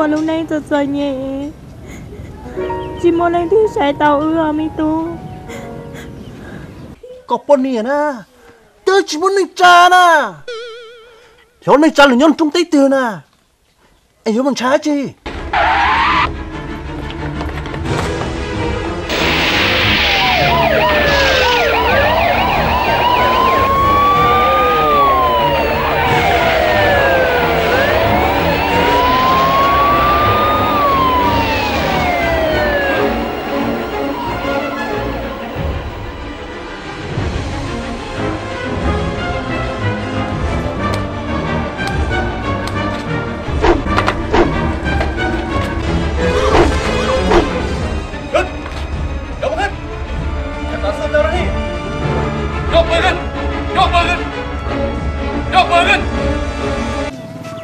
Ua lub neej txom txom nyem, tsis muaj leej twg saib taus wb os me tub. Koj poj niam na, twb tsis muaj neej tsa na, xyov neej tsa lawm nyob rooj teb twg na, es yuav mus ntshai dab tsi?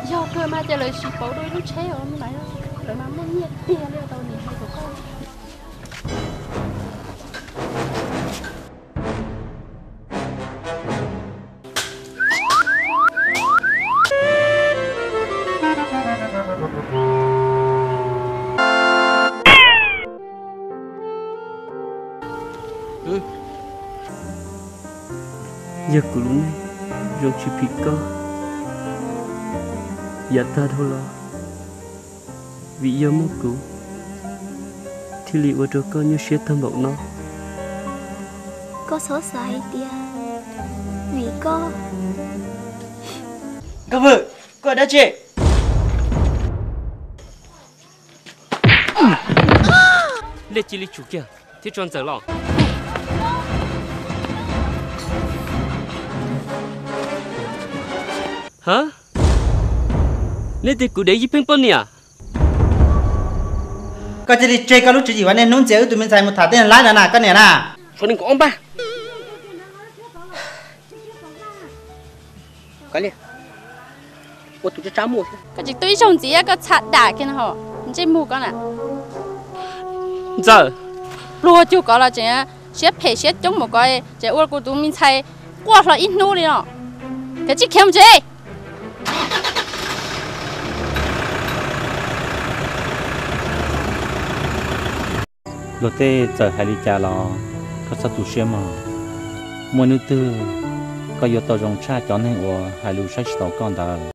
Yog kawg mas ces lawv siv pauv dua ib lub tsheb os, lawv mas muaj nyiaj tiag li tau niam hais kom koj. Yog kuv lub neej zoo tsis phim koj yav tag dhau los, vim yog muaj kuv thiaj li ua rau koj nyuaj siab tag npaum no. Koj txhob xav hais tias vim koj. Nkauj Vwm, koj dab tsi? Nej cia li tsum kiag thiab tso Ntxawm los. Ha, nej tias kuv dev Yij Pheej poj niam? Koj cia li tseg koj lub tswv yim uas niaj hnub ntxias wb tus me ntxhais mus tham tej laib no na koj niam na. Suav neeg kaum ob npaj. Koj li, ua tus tsab tsab muag thiab. Koj tsis tu ib zaug ntxiv koj txha dam kiag no ho, ntsej muag koj na. Ntxawm, pluag cuag koj los tseem siab phem siab coob npaum koj, tseem ua kuv tus me ntxhais quaj hlo ib hnub li no. Kav tsij khiav mus tsev. Luag tej txawm hais li cas los koj txhob tu siab mog. Muaj hnub twg koj yuav tau zoo tshaj cov neeg uas hais lus saib tsis taus koj ntawd.